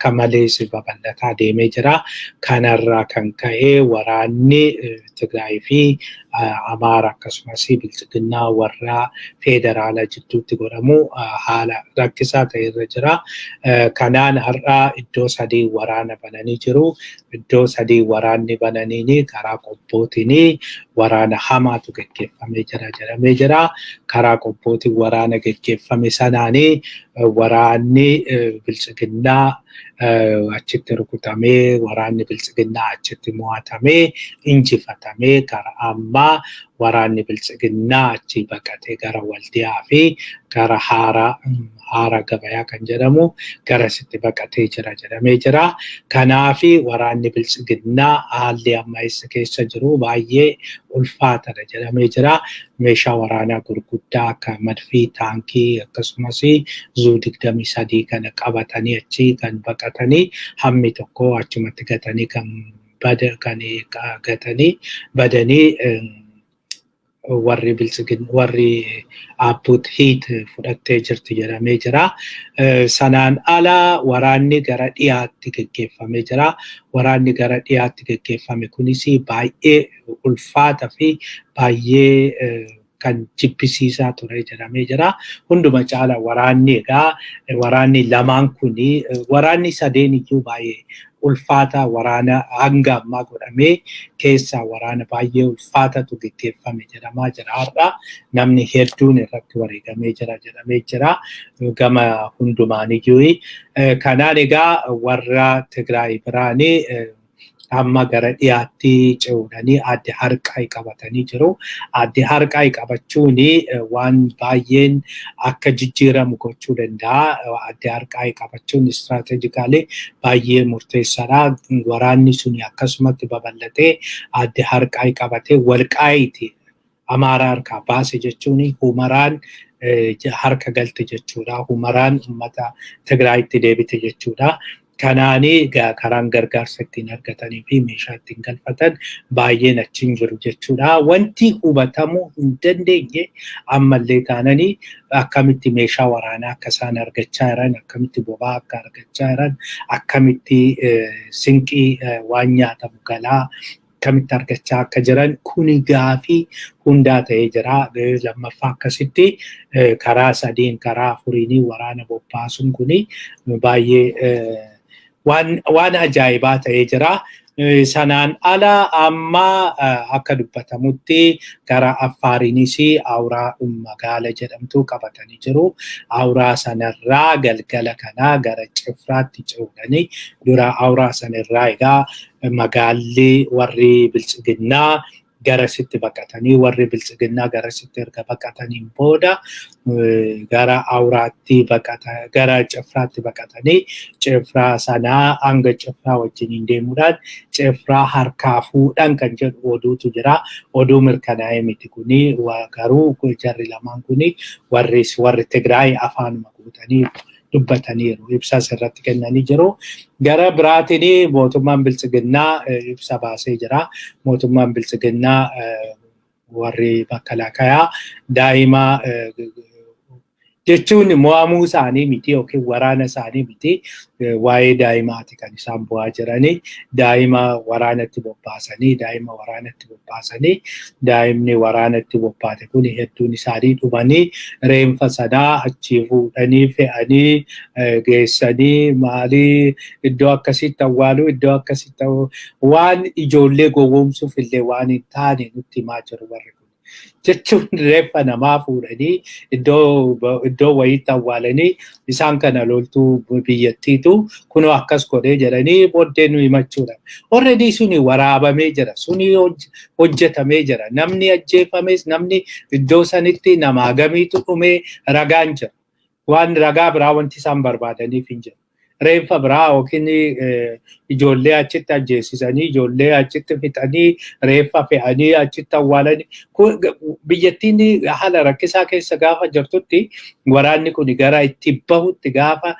Akka malees babal'ataa deemee jira. Kanarraa kan ka'e waraanni Tigraay fi Amaara akkasumas Biltsiginnaa warra federaala jidduutti godhamu haala rakkisaa ta'e irra jira. Kanaan har'a iddoo sadii waraana bananii jiru. Iddoo sadii waraanni bananiini karaa Qobbootiin waraana hamaatu geggeeffamee jira jedhamee jira. Karaa Qobbootiin waraana geggeeffame sanaanii waraanni Biltsiginnaa achitti rukutamee, waraanni Biltsiginnaa achitti mo'atamee, injifatamee, karaa ammaa waraanni Biltsiginnaa achi baqatee gara Waldiyaa fi gara Haara Gabayaa kan jedhamu garasitti baqatee jira jedhamee jira. Kanaafi waraanni Biltsiginnaa haalli amma isa keessa jiru baay'ee ulfaataadha jedhamee jira. Meeshaa waraanaa gurguddaa akka madfii, taankii akkasumas zuu 23 kana qabatanii achi kan baqatanii hammi tokko achumatti gatanii kan bada kan gatanii badanii warri Biltsigin warri Abbuut Hiit fudhattee jirti jedhamee jira. Sanaan ala waraanni gara dhiyaatti geggeeffamee jira. Waraanni gara dhiyaatti geggeeffame kunis baay'ee ulfaata fi baay'ee kan jibbisiisaa ture jedhamee jira. Hunduma caala waraanni egaa waraanni lamaan kuni, waraanni sadeen iyyuu baay'ee ulfaata, waraana hanga ammaa godhamee keessaa waraana baay'ee ulfaatatu geggeeffame jedhamaa jira har'a. Namni hedduun irratti wareegamee jira jedhamee jira gama hundumaaniyyuu. Kanaan egaa warra Tigraay biraanii amma gara dhiyaatti ce'uudhanii Adde Harqaay qabatanii jiru. Adde Harqaay qabachuun waan baay'een akka jijjiiramu gochuu danda'a. Adde Harqaay qabachuun strategically baay'ee murteessaadha. Waraanni suni akkasumatti babal'atee Adde Harqaay qabatee Walqaayiiti Amaaraa harkaa baase jechuun Humaraan harka galte jechuudha. Humaraan uummata Tigraayitti deebite jechuudha. Kanaanii karaan gargaarsa ittiin argatanii fi meeshaa ittiin galfatan baay'een achi hin jiru jechuudha. Wanti hubatamuu hin dandeenye ammallee taananii akkamitti meeshaa waraanaa akka isaan argachaa jiran, akkamitti boba'aa akka argachaa jiran, akkamitti sinqii waan nyaatamu galaa akkamitti argachaa akka jiran kuni gaafii hundaa ta'ee jira. Lammaffaa akkasitti karaa sadiin karaa afuriinii waraana bobbaasuun kuni baay'ee waan ajaa'ibaa ta'ee jira. Sanaan ala amma akka dubbatamutti gara Affaariinis Awuraa magaala jedhamtu qabatanii jiru. Awuraa sanarraa galgala kanaa gara Cifraatti ce'uudhani dura Awuraa sanarraa egaa magaalli warri Biltsiginnaa garasitti baqatanii, warri Biltsiginnaa garasitti erga baqataniin booda gara Awuraatti baqata, gara Cifraatti baqatanii, Cifraa sanaa hanga Cifraa wajjiniin deemuudhaan Cifraa harkaa fuudhan kan jedhu oduutu jira. Oduu mirkanaa'ee miti kuni, garuu jarri lamaan kuni warri Tigraay afaanuma guutanii dubbataniiru. Ibsas irratti kennanii jiru. Gara biraatiin mootummaan Biltsiginnaa ibsa baasee jira. Mootummaan Biltsiginnaa warri makkalaakayaa daa'ima jechuun mo'amuu isaanii miti yookiin waraana isaanii miti, waa'ee daa'imaati kan isaan bu'aa jiranii. Daa'ima waraanatti bobbaasanii, daa'ima waraanatti bobbaasanii, daa'imni waraanatti bobbaate kun hedduun isaanii dhumanii, reenfa sanaa achii fuudhanii fe'anii geessanii maalii iddoo akkasitti awwaaluu, iddoo akkasitti waan ijoollee gowwoomsuuf illee waan hin taane nutti himaa jiru warri kun. Jechuun reeffa namaa fuudhanii iddoo wayiitti awwaalanii isaan kana loltuu biyyattiitu kunoo akkas godhee jedhanii booddee nu himachuudha. Already suni waraabamee jira. Suni hojjetamee jira. Namni ajjeefames, namni iddoo sanitti namaa gamiitu dhumee ragaan jira. Waan ragaa biraa wanti isaan barbaadaniif hin jiru. Reeffa biraa yookiin ijoollee achitti ajjeesisanii, ijoollee achitti fixanii, reeffa fe'anii achitti awwaalanii, biyyattiin haala rakkisaa keessa gaafa jirtutti, waraanni kun gara itti bahutti gaafa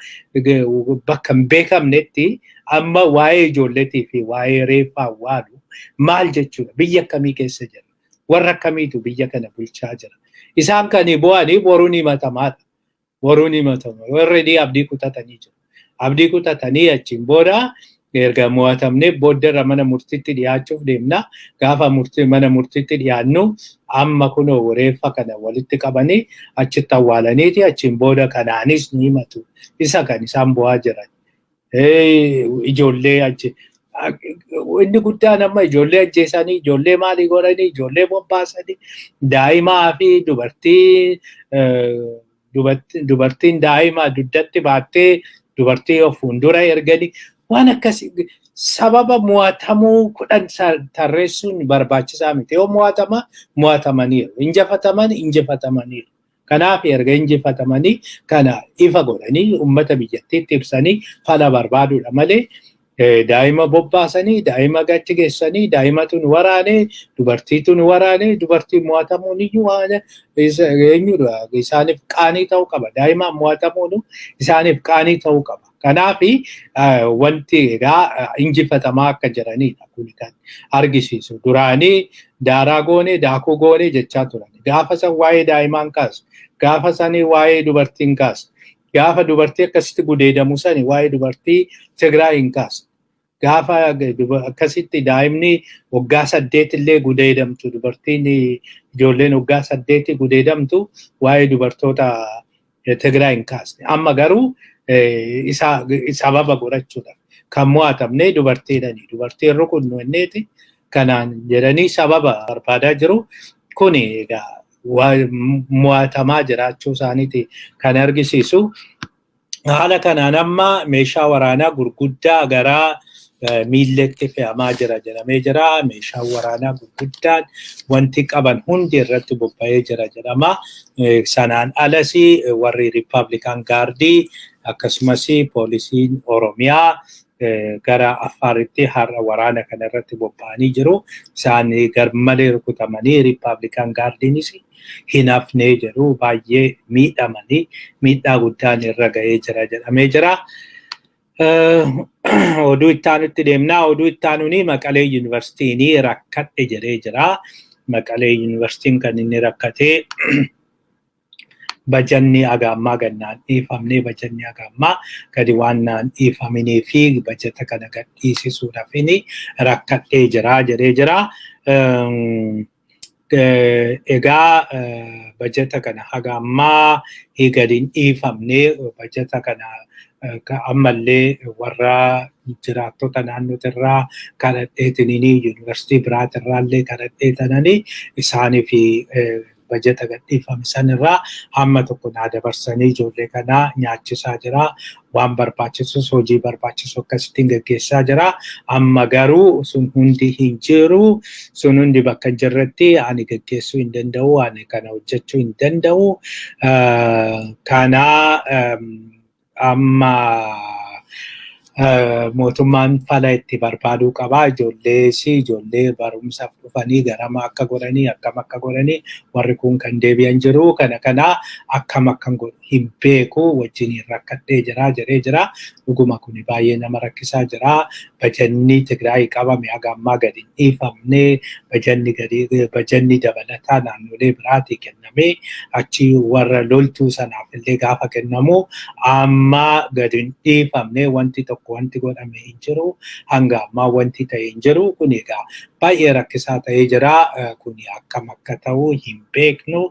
bakka hin beekamnetti amma waa'ee ijoolleetii fi waa'ee reeffa awwaalu maal jechuudha? Biyya akkamii keessa jira? Warra akkamiitu biyya kana bulchaa jira? Isaan kan bu'anii boruun himatamaadha. Boruun himatama. Warri abdii kutatanii jiru. Abdii kutatanii achiin booda erga mo'atamnee booddeerra mana murtiitti dhiyaachuuf deemna. Gaafa mana murtiitti dhiyaannu amma kunoo reeffa kana walitti qabanii achitti awwaalaniiti achiin booda kanaanis ni himatu. Isa kan isaan bu'aa jiran. Ijoollee achi inni guddaan amma ijoollee ajjeesanii, ijoollee maalii godhanii, ijoollee bobbaasanii, daa'imaa fi dubartii dubartiin daa'ima dugdatti baattee dubartii of fuuldura erganii waan akkasii sababa mo'atamuu 10 tarreessuun barbaachisaa miti. Yoo mo'atama mo'atamaniiru, injifataman injifatamaniiru. Kanaaf erga injifatamanii kana ifa godhanii uummata biyyattiitti ibsanii fala barbaaduudha malee daa'ima bobbaasanii, daa'ima gachi geessanii, daa'imatu nu waraanee, dubartiitu nu waraanee, dubartiin mo'atamuun iyyuu waan eenyudha isaaniif qaanii ta'uu qaba. Daa'imaan mo'atamuun isaaniif qaanii ta'uu qaba. Kanaaf wanti egaa injifatamaa akka jiranidha kun kan argisiisu. Duraanii daaraa goonee, daakuu goonee jechaa turan. Gaafa san waa'ee daa'imaan kaasu, gaafa sanii waa'ee dubartiin kaasu, gaafa dubartii akkasitti gudeedamu sani waa'ee dubartii Tigraay hin kaasu. Gaafa akkasitti daa'imni waggaa 8 illee gudeedamtu, dubartiin ijoolleen waggaa 8 gudeedamtu waa'ee dubartoota Tigraay hin kaasne. Amma garuu isa sababa godhachuudhaaf kan mo'atamne dubartiidhani. Dubartiin rukunnu inneeti kanaan jedhanii sababa barbaadaa jiru. Kuni egaa mo'atamaa jiraachuu isaaniiti kan argisiisu. Haala kanaan amma meeshaa waraanaa gurguddaa gara miilletti fe'amaa jira jedhamee jira. Meeshaan waraanaa gurguddaan wanti qaban hundi irratti bobba'ee jira jedhama. Sanaan alas warri Riippaabilikaan Gaardii akkasumas poolisiin Oromiyaa gara Affaaritti har'a waraana kana irratti bobba'anii jiru. Isaan garmalee rukutamanii Riippaabilikaan Gaardiinis hin hafnee jedhu, baay'ee miidhamanii miidhaa guddaan irra ga'ee jira jedhamee jira. Oduu itti aanutti deemnaa. Oduu itti aanuun Maqalee Yuunivarsiitiin rakkadhe jedhee jira. Maqalee Yuunivarsiitiin kan inni rakkatee bajanni haga ammaa gannaan dhiifamnee, bajanni haga ammaa gadi waan naan dhiifaminii fi bajata kana gad dhiisisuudhaaf rakkadhee jira jedhee jira. Egaa bajata kana haga ammaa gadi hin dhiifamnee, bajata kana ammallee warra jiraattota naannootirraa kadhadheetinii yuunivarsiitii biraatirraallee kadhadheetananii isaanii fi bajata gadhiifame sanirraa hamma tokko naa dabarsanii ijoollee kanaa nyaachisaa jira. Waan barbaachisus hojii barbaachisu akkasittiin gaggeessaa jira. Amma garuu sun hundi hin jiru. Sun hundi bakka hin jirretti ani gaggeessuu hin danda'u. Ani kana hojjechuu hin danda'u. Kanaa amma mootummaan fala itti barbaaduu qaba. Ijoollees ijoollee barumsaaf dhufanii garama akka godhanii, akkam akka godhanii, warri kun kan deebi'an jiru. Kana kana akkam akkan godhu hin beeku, wajjin rakkadhee jira jedhee jira. Dhuguma kuni baay'ee nama rakkisaa jira. Bajanni Tigraay qabame haga ammaa gadi hin dhiifamne, bajanni gadi bajanni dabalataa naannolee biraatii kennamee achi warra loltuu sanaaf illee gaafa kennamu amma gadi hin dhiifamne, wanti tokko wanti godhame hin jiru, hanga ammaa wanti ta'e hin jiru. Kun egaa baay'ee rakkisaa ta'ee jira. Kuni akkam akka ta'u hin beeknu.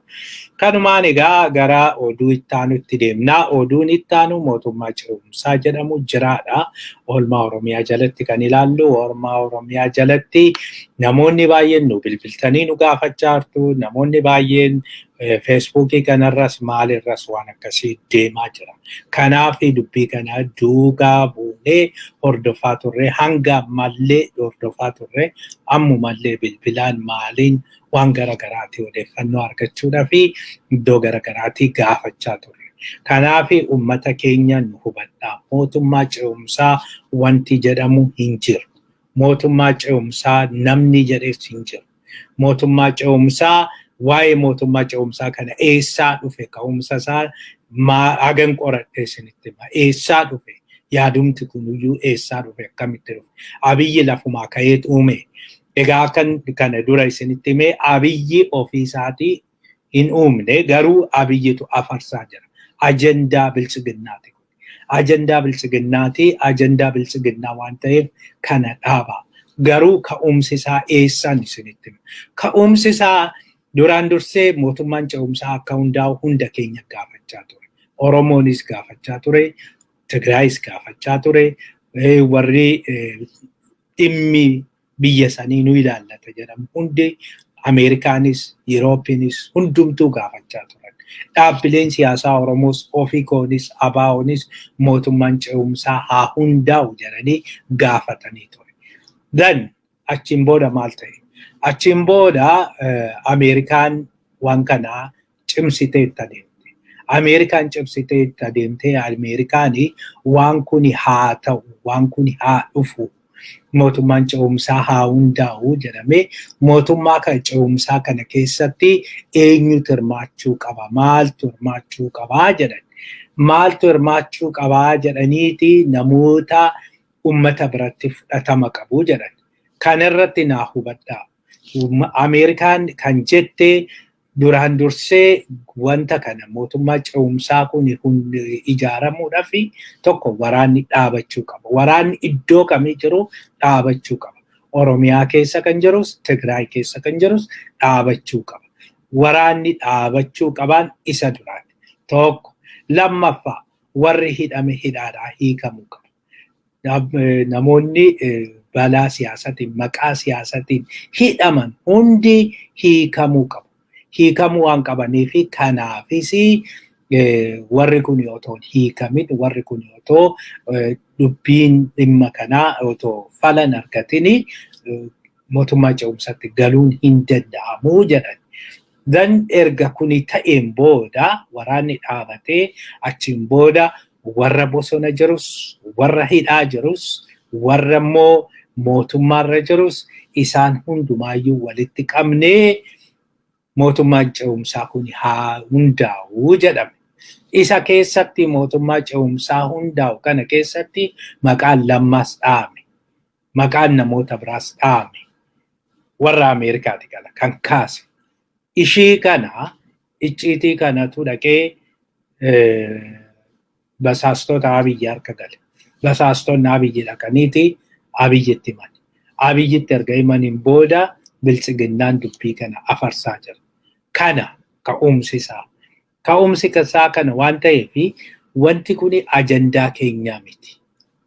Kanumaan egaa gara oduu itti aanutti deemna. Oduun itti aanu mootummaa ce'umsaa jedhamu jiraadha. Oolmaa Oromiyaa jalatti kan ilaallu, Oolmaa Oromiyaa jalatti namoonni baay'een nu bilbiltanii nu gaafachaa jirtu. Namoonni baay'een Feesbuukii kanarras maalirras waan akkasii deemaa jira. Kanaaf dubbii kana duukaa buunee hordofaa turre, hanga ammallee hordofaa turre, ammumallee bilbilaan maaliin waan gara garaatii odeeffannoo argachuudhaa fi iddoo gara garaatii gaafachaa turre. Kanaaf uummata keenya nu hubadhaa. Mootummaa ce'umsaa wanti jedhamu hin jiru. Mootummaa ce'umsaa namni jedhes hin jiru. Mootummaa ce'umsaa, waa'ee mootummaa ce'umsaa kana eessaa dhufe, ka'umsa isaa hagan qoradhee isinitti hima. Eessaa dhufe? Yaadumti kunuyyuu eessaa dhufe? Akkamitti dhufe? Abiyyi lafumaa ka'ee uume. Egaa kan kana dura isinitti himee, Abiyyi ofii isaatii hin uumne, garuu Abiyyitu afarsaa jira. Ajandaa bilchiginnaati. Ajandaa bilchiginnaati. Ajandaa bilchiginnaa waan ta'eef kana dhaaba. Garuu ka'umsi isaa eessaan isinitti hima. Ka'umsi isaa duraan dursee mootummaan ce'umsaa akka hundaa'u hunda keenya gaafachaa ture. Oromoonis gaafachaa ture, Tigraayis gaafachaa ture, warri dhimmi biyya sanii nu ilaallata jedhamu hundi Ameerikaanis, Yurooppeenis hundumtuu gaafachaa turan. Dhaabbileen siyaasaa Oromoos, Ofikoonis, ABO'nis mootummaan ce'umsaa haa hundaa'u jedhanii gaafatanii ture. Then achiin booda maal ta'e? Achiin booda Ameerikaan waan kanaa cimsitee itti adeemte. Ameerikaan cimsitee itti adeemtee Ameerikaan waan kuni haa ta'u, waan kuni haa dhufu, mootummaan ce'umsaa haa hundaa'u jedhamee mootummaa kan ce'umsaa kana keessatti eenyutu hirmaachuu qaba, maaltu hirmaachuu qabaa jedhan. Maaltu hirmaachuu qabaa jedhaniiti namoota ummata biratti fudhatama qabu jedhan. Kanarratti naa hubadhaa. Ameerikaan kan jette duraan dursee wanta kana mootummaa ce'umsaa kun ijaaramuudhaaf tokko waraanni dhaabachuu qaba. Waraanni iddoo kamii jiru dhaabachuu qaba. Oromiyaa keessa kan jirus, Tigraay keessa kan jirus dhaabachuu qaba. Waraanni dhaabachuu qabaan isa duraati. Tokko. Lammaffaa warri hidhame hidhaadhaa hiikamuu qaba. Namoonni balaa siyaasatiin, maqaa siyaasatiin hidhaman hundi hiikamuu qabu. Hiikamuu waan qabanii fi kanaafis warri kun otoo hiikamin, warri kun otoo dubbiin dhimma kanaa otoo falan argatini mootummaa ce'umsaatti galuun hin danda'amu jedhan. Then erga kuni ta'een booda waraanni dhaabatee achiin booda warra bosona jirus, warra hidhaa jirus, warra immoo mootummaarra jirus isaan hundumaayyuu walitti qabnee mootummaan ce'umsaa kun haa hundaa'u jedhame. Isa keessatti mootummaa ce'umsaa hundaa'u kana keessatti maqaan Lammaas dhahame. Maqaan namoota biraas dhahame. Warra Ameerikaati kana kan kaase. Ishii kana icciitii kanatu dhaqee basaastota Abiyyi harka gale. Basaastonni Abiyyi dhaqaniiti Abiyyitti himan. Abiyyitti erga himaniin booda bilchiginnaan dubbii kana afarsaa jira. Kana ka'umsi isaa. Ka'umsi isaa kana waan ta'eef wanti kun ajandaa keenyaa miti.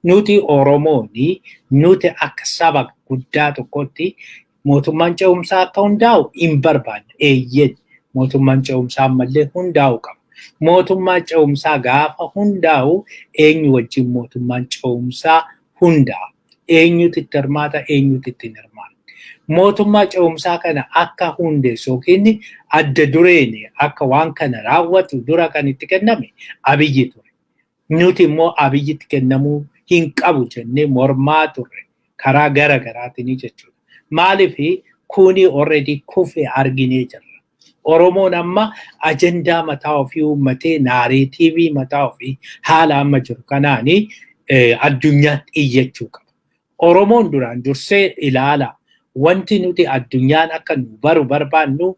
Nuti Oromooni nuti akka saba guddaa tokkotti mootummaan ce'umsaa akka hundaa'u hin barbaanne. Eeyyeen mootummaan ce'umsaa ammallee hundaa'u qaba. Mootummaa ce'umsaa gaafa hundaa'u eenyu wajjin mootummaan ce'umsaa hundaa'a? Eenyutu itti hirmaata? Eenyutu itti hin hirmaanne? Mootummaa ce'umsaa kana akka hundeessu yookiin adda dureen akka waan kana raawwatu dura kan itti kenname Abiyyi ture. Nuti immoo Abiyyitti kennamuu hin qabu jennee mormaa turre karaa gara garaatiin jechuudha. Maaliif kuni already kufe arginee jirra. Oromoon amma ajandaa mataa ofii uummatee narrative mataa ofii haala amma jiru kanaani addunyaatti iyyachuu qaba. Oromoon duraan dursee ilaala. Wanti nuti addunyaan akka nu baru barbaannu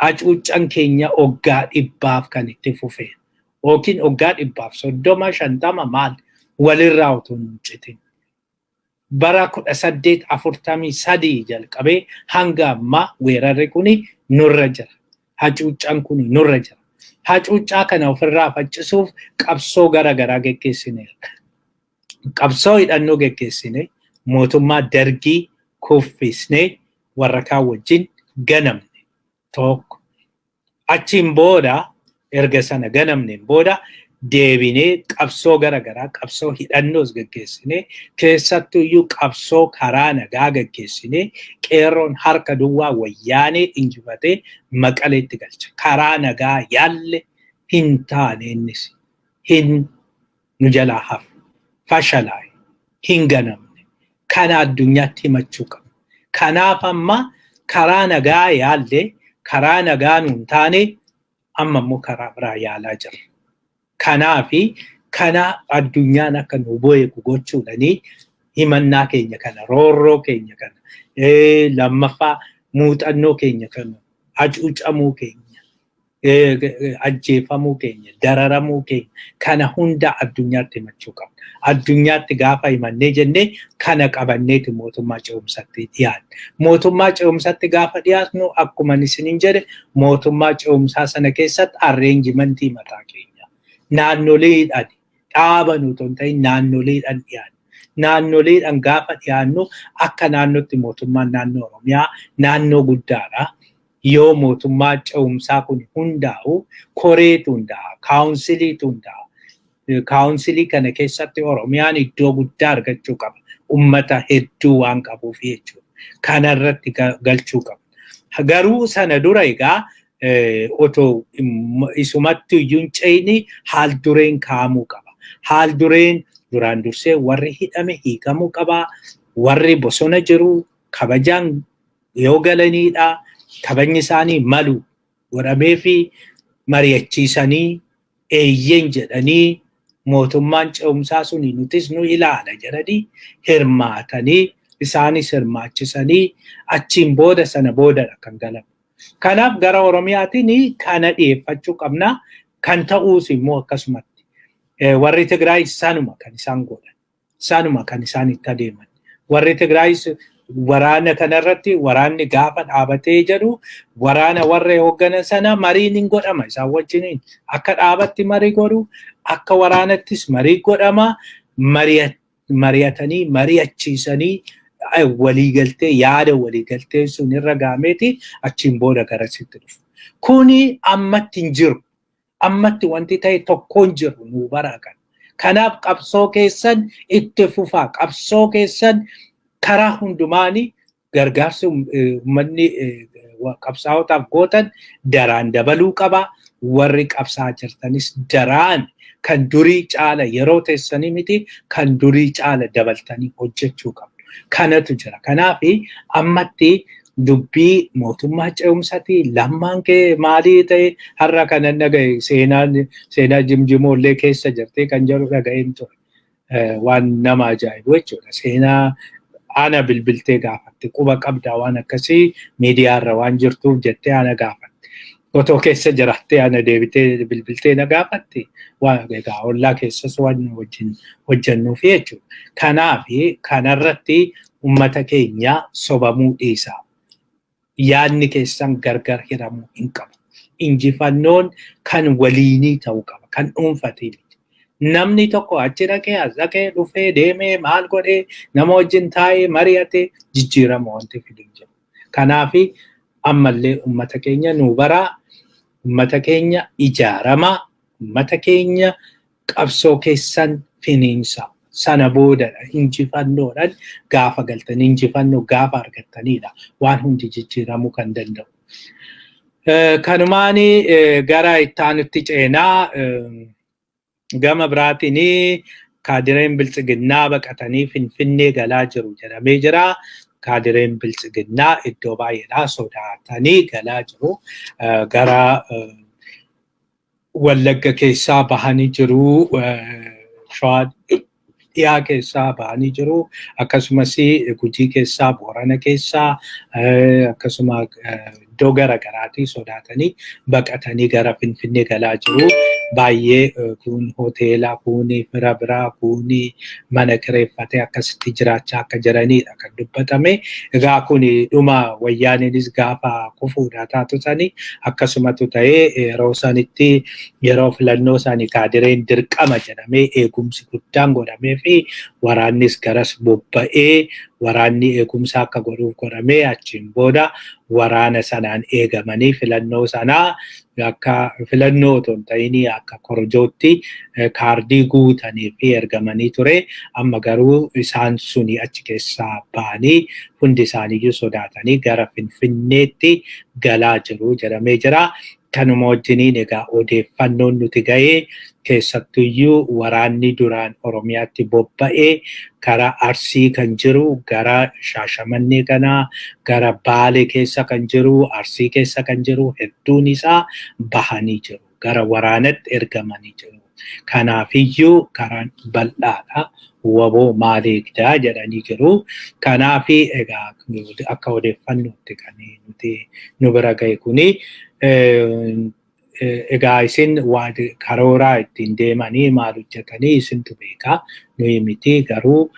hacuuccan keenya waggaa 100f kan itti fufe. Yookiin waggaa 130, 50 maal walirraa otoo hin citin. Bara 1843 jalqabee hanga ammaa weerarri kuni nurra jira. Hacuuccaan kuni nurra jira. Hacuuccaa kana ofirraa faccisuuf qabsoo gara garaa geggeessineerra. Qabsoo hidhannoo geggeessine mootummaa dargii kuffisnee warra kaan wajjin ganamne tokko. Achiin booda erga sana ganamneen booda deebinee qabsoo gara garaa qabsoo hidhannoos geggeessinee keessattuyyuu qabsoo karaa nagaa geggeessinee qeerroon harka duwwaa wayyaanee injifatee Maqaleetti galche. Karaa nagaa yaalle hin taane innis hin nu jalaa hafe. Fashalaa'e hin ganamne. Kana addunyaatti himachuu qabna. Kanaaf amma karaa nagaa yaalle karaa nagaa nuun taane amma immoo karaa biraa yaalaa jirra. Kanaafi kana addunyaan akka nu beeku gochuudhani himannaa keenya kana roorroo keenya kana lammaffaa muuxannoo keenya kana hacuucamuu keenya Ajjeefamuu keenya, dararamuu keenya kana hunda addunyaatti himachuu qabna. Addunyaatti gaafa himannee jennee kana qabanneeti mootummaa ce'umsatti dhiyaanna. Mootummaa ce'umsatti gaafa dhiyaatnu, akkuma isiniin jedhe, mootummaa ce'umsaa sana keessatti arrangementii mataa keenya. Naannoleedhaan dhaaba nuti hin ta'in naannoleedhaan dhiyaanna. Naannoleedhaan gaafa dhiyaannu, akka naannootti mootummaan naannoo Oromiyaa naannoo guddaadha. Yoo mootummaa ce'umsaa kun hundaa'u, koreetu hundaa'a, counciliitu hundaa'a. Councilii kana keessatti Oromiyaan iddoo guddaa argachuu qaba. Ummata hedduu waan qabuuf jechuudha. Kanarratti galchuu qaba. Garuu sana dura egaa otoo isumatti iyyuu hin ce'ini haal dureen kaa'amuu qaba. Haal dureen duraan dursee warri hidhame hiikamuu qaba. Warri bosona jiru kabajaan yoo galaniidha. Kabajni isaanii malu godhamee fi mari'achiisanii, eeyyen jedhanii, mootummaan ce'umsaa suni nutis nu ilaala jedhanii hirmaatanii, isaanis hirmaachisanii, achiin booda sana boodadha kan galamu. Kanaaf gara Oromiyaatiin kana dhiyeeffachuu qabna. Kan ta'uus immoo akkasumatti. Warri Tigraay sanuma kan isaan godhan. Sanuma kan isaan itti adeeman. Warri Tigraayis waraana kanarratti, waraanni gaafa dhaabatee jedhu, waraana warra hoogganan sana mariin hin godhama isaan wajjiniin. Akka dhaabatti marii godhu, akka waraanattis marii godhama. Mari'atanii, mari'achiisanii, waliigaltee, yaada waliigaltee sun irra gaameeti achiin booda garasitti dhufu. Kuni ammatti hin jiru. Ammatti wanti ta'e tokko hin jiru nuu baraa kan. Kanaaf qabsoo keessan itti fufaa. Qabsoo keessan karaa hundumaanii gargaarsi uummanni qabsaa'otaaf gootan daraan dabaluu qaba. Warri qabsaa jirtanis daraan kan durii caala, yeroo teessanii miti, kan durii caala dabaltanii hojjechuu qabdu. Kanatu jira. Kanaaf ammatti dubbii mootummaa ce'umsaati lammaan kee maalii ta'e, har'a kanan dhagaye, seenaan seenaa jimjimoollee keessa jirtee kan jedhu dhaga'een ture. Waan nama ajaa'ibu jechuudha. Seenaa ana bilbiltee gaafatte, quba qabdaa waan akkasii miidiyaarra waan jirtuuf jettee ana gaafatte. Otoo keessa jiraattee ana deebitee bilbiltee na gaafatte, waan egaa ollaa keessas waan wajjin hojjennuuf jechuudha. Kanaaf kanarratti uummata keenya sobamuu dhiisaa. Yaadni keessan gargar hiramuu hin qabu. Injifannoon kan waliinii ta'uu qaba. Kan dhuunfatee miti. Namni tokko achi dhaqee, as dhaqee, dhufee, deemee, maal godhee, nama wajjin taa'ee mari'atee jijjiirama wanti fidu hin jiru. Kanaaf ammallee uummata keenya nuu baraa, uummata keenya ijaaramaa, uummata keenya qabsoo keessan finiinsa. Sana boodadha injifannoodhaan gaafa galtanii, injifannoo gaafa argattanidha waan hundi jijjiiramuu kan danda'u. Kanumaan gara itti ceenaa. Gama biraatiin kaadireen Biltsiginnaa baqatanii Finfinnee galaa jiru jedhamee jira. Kaadireen Biltsiginnaa iddoo baay'eedhaa sodaatanii galaa jiru. Gara Wallagga keessaa bahanii jiru. Shawaa Dhiyaa keessaa bahanii jiru. Akkasumas Gujii keessaa, Boorana keessaa, akkasuma iddoo gara garaatii sodaatanii baqatanii gara Finfinnee galaa jiru. Baay'ee kun hoteela, kun fira biraa, kun mana kireeffatee akkasitti jiraachaa akka jiranidha kan dubbatame. Egaa kun dhuma Wayyaaniinis gaafa kufuudha taatu sani akkasumatu ta'ee, yeroo sanitti, yeroo filannoo isaanii kaadireen dirqama jedhamee eegumsi guddaan godhamee fi waraannis garas bobba'ee, waraanni eegumsa akka godhuuf godhamee, achiin booda waraana sanaan eegamanii filannoo sanaa akka filannoo otoo hin ta'in akka korojootti kaardii guutanii fi ergamanii ture. Amma garuu isaan suni achi keessaa ba'anii hundi isaaniiyyuu sodaatanii gara Finfinneetti galaa jiru jedhamee jira. Kanuma wajjiniin egaa odeeffannoon nuti ga'ee, keessattuyyuu waraanni duraan Oromiyaatti bobba'ee gara Arsii kan jiru, gara Shaashamannee kanaa, gara Baalee keessa kan jiru, Arsii keessa kan jiru hedduun isaa bahanii jiru. Gara waraanatti ergamanii jiru. Kanaafiyyuu karaan bal'aadha. Waboo maal eegdaa jedhanii jiru. Kanaafi egaa akka odeeffannootti kan nuti nu bira ga'e kuni. Egaa isin karooraa ittiin deemanii maal hojjetanii isintu beekaa, nuyi miti. Garuu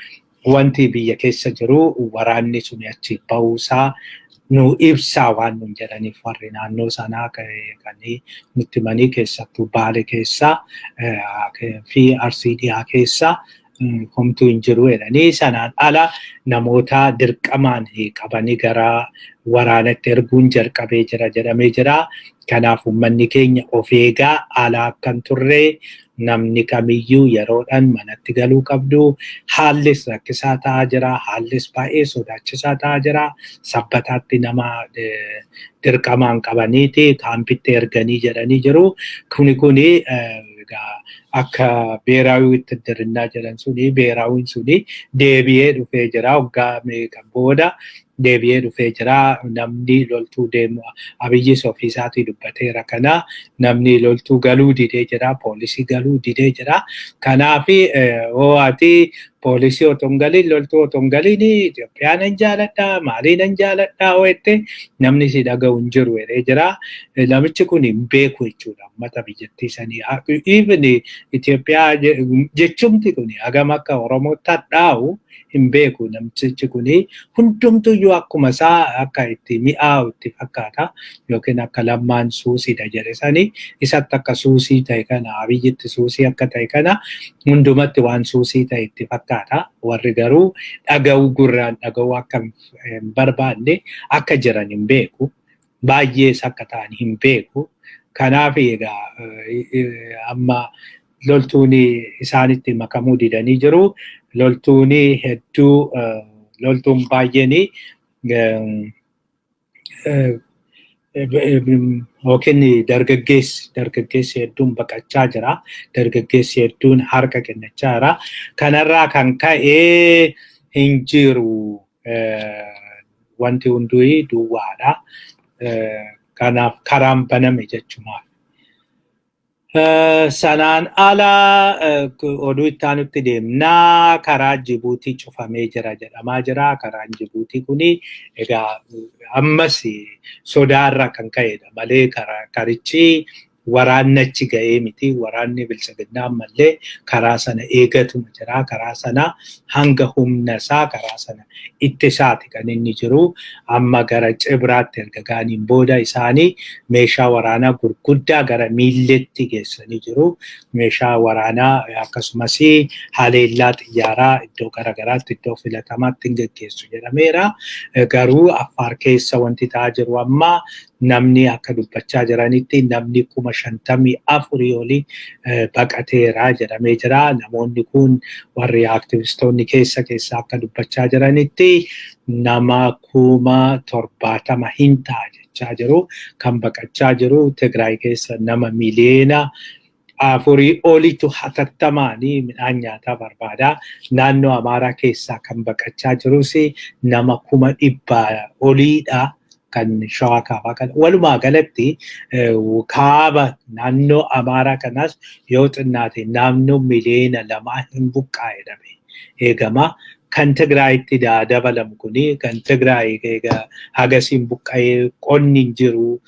wanti biyya keessa jiru waraanni sun achi ba'uusaa nu ibsaa waan nun jedhaniif warri naannoo sanaa kan nutti himanii, keessattuu Baale keessaa fi Arsii dhiyaa keessaa homtuu hin jiru jedhanii. Sanaan ala namoota dirqamaan qabanii gara waraanatti erguun jalqabee jira jedhamee jira. Kanaaf uummanni keenya of eegaa, ala akka hin turre, namni kamiyyuu yeroodhaan manatti galuu qabdu. Haallis rakkisaa ta'aa jira. Haallis baay'ee sodaachisaa ta'aa jira. Sabbataatti nama dirqamaan qabaniiti kaampitti erganii jedhanii jiru. Kuni akka beeraawii wittiddirinnaa jedhan suni, beeraawiin suni deebi'ee dhufee jira. Waggaa meeqa booda deebi'ee dhufee jira. Namni loltuu deemu, Abiyyis ofiisaatii dubbateera kana, namni loltuu galuu didee jira. Poolisii galuu didee jira. Kanaaf hoo ati poolisii otoo hin galin, loltuu otoo hin galin, Itoophiyaa nan jaaladha, maalii nan jaaladha hoo jette, namni si dhaga'u hin jiru jedhee jira. Namichi kun hin beeku jechuudha uummata biyyattii sanii. Even Itoophiyaa jechumti kun hagam akka Oromootti hadhaa'u hin beeku namtichi kun. Hundumtuyyuu akkuma isaa akka itti mi'aawu itti fakkaata, yookiin akka Lammaan suusiidha jedhe sanii isatti akka suusii ta'e kana, Abiyyitti suusii akka ta'e kana, hundumatti waan suusii ta'e itti fakkaata. Warri garuu dhaga'uu, gurraan dhaga'uu akka hin barbaanne akka jiran hin beeku. Baay'ees akka ta'an hin beeku. Kanaaf egaa amma loltuun isaanitti makamuu didanii jiru. Loltuun hedduu, loltuun baay'een yookiin dargaggeessi hedduun baqachaa jira. Dargaggeessi hedduun harka kennachaa jira. Kanarraa kan ka'e hin jiru, wanti hunduu duwwaadha. Kanaaf karaan baname jechumaaf. Sanaan ala oduu itti aanutti deemnaa. Karaa Jibuutii cufamee jira jedhamaa jira. Karaan Jibuutii kuni egaa ammas sodaarra kan ka'edha malee karichi waraanni achi ga'ee miti. Waraanni bilchaginnaa ammallee karaa sana eegatuma jira. Karaa sana hanga humna isaa karaa sana ittisaati kan inni jiru. Amma gara Cibraatti erga ga'aniin booda isaanii meeshaa waraanaa gurguddaa gara Miilleetti geessanii jiru. Meeshaa waraanaa akkasumas haleellaa xiyyaaraa iddoo garaagaraatti, iddoo filatamaatti hin geggeessu jedhameera. Garuu Affaar keessa wanti ta'aa jiru, amma namni akka dubbachaa jiranitti, namni 54,000 olii baqateera jedhamee jira. Namoonni kun, warri aktivistoonni keessa keessa akka dubbachaa jiranitti, nama 70,000 hin ta'a jechaa jiru. Kan baqachaa jiru Tigraay keessa nama 4 miliyoona olitu hatattamaanii midhaan nyaataa barbaada. Naannoo Amaaraa keessaa kan baqachaa jirus nama 100,000 oliidha. Kan Shawaa kaabaa kana. Walumaa galatti kaaba naannoo Amaaraa kanaas yoo xinnaate naannoo 2 miliyoona hin buqqaa'e jedhame eegama. Kan Tigraayitti dabalamu kuni, kan Tigraay hagasiin buqqa'ee, qonni hin jiru,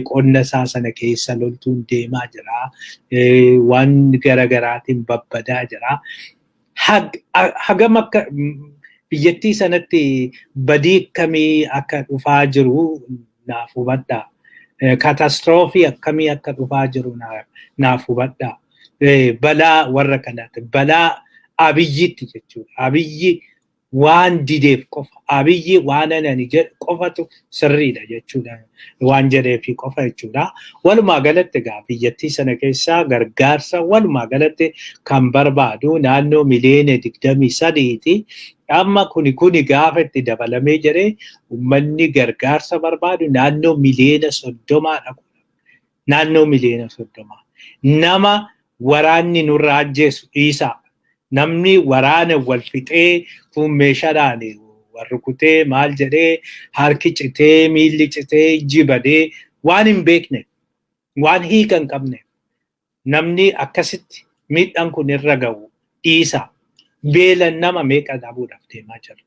qonna isaa sana keessa loltuun deemaa jira, waan garagaraatiin babbadaa jira. Hagam akka biyyattii sanatti badii akkamii akka dhufaa jiru naaf hubadhaa. Catastrophe akkamii akka dhufaa jiru naaf hubadhaa. Balaa warra kanaatti, balaa Abiyyitti jechuudha. Abiyyi waan dideef qofa, Abiyyi waan ani jedhu qofatu sirriidha jechuudha. Waan jedheefi qofa jechuudha. Walumaa galatti egaa biyyattii sana keessaa gargaarsa walumaa galatti kan barbaadu naannoo 23 miliyoonati. Amma kuni gaafa itti dabalamee jedhee, uummanni gargaarsa barbaadu naannoo 30 miliyoonaa dhaqu. Naannoo 30 miliyoonaa. Nama waraanni nurraa ajjeesu dhiisaa. Namni waraana wal fixee, kun meeshaadhaan wal rukutee, maal jedhee, harki citee, miilli citee, ijji badee, waan hin beekne, waan hiika hin qabne, namni akkasitti miidhaan kun irra ga'u dhiisaa. Beelan nama meeqa dhabuudhaaf deemaa jira.